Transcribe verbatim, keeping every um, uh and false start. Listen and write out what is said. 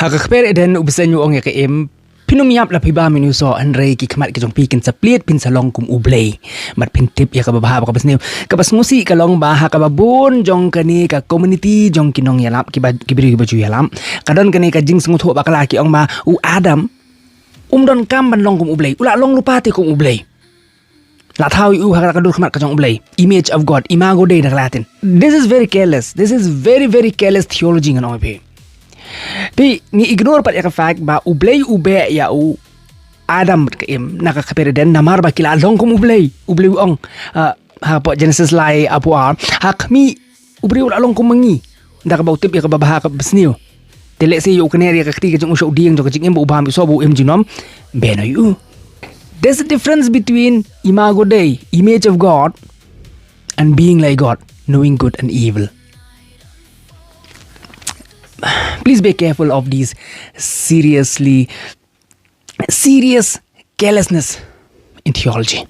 Ha ka kper Eden u bseiñ u ong ïa ka im, phin ym ïap la phi bam ïa u soh, hynrei ki khmat ki jong phi kin sa plied, phin sa long kum u Blei. Bad phin tip ïa kaba bha bad kaba sniew. Kaba sngewsih ka long ba ha kaba bun jong kane ka community jong ki nongïalap, kiba, ki briew kiba ju ïalap, ka don kane ka jingsngewthuh bakla, ki ong ba u Adam um donkam ban long kum u Blei, u lah long lypa te kum u Blei. La thaw ïa u ha ka dur khmat ka jong u Blei. Image of God, imago Dei na ka Latin. This is very careless. This is very, very careless theology, ngan ong ïa phi. Phi, ngi ignore pat ïa ka fact ba u Blei u beh ïa u Adam bad ka Im na ka kper Eden namar ba ki la long kum u Blei. U Blei u ong, ah, hapoh Genesis lai, hapoh, ah, ha khmih u briew u la long kum ma ngi, da kaba u tip ïa kaba bha kaba sniew. Te lehse ïa u kner ïa ka kti ka jong u sha u dieng jong ka jingim, ba u bam ïa u soh, ba u im junom, beh noh ïa u. There's a difference between imago Dei, image of God, and being like God, knowing good and evil. Please be careful of these seriously, serious carelessness in theology.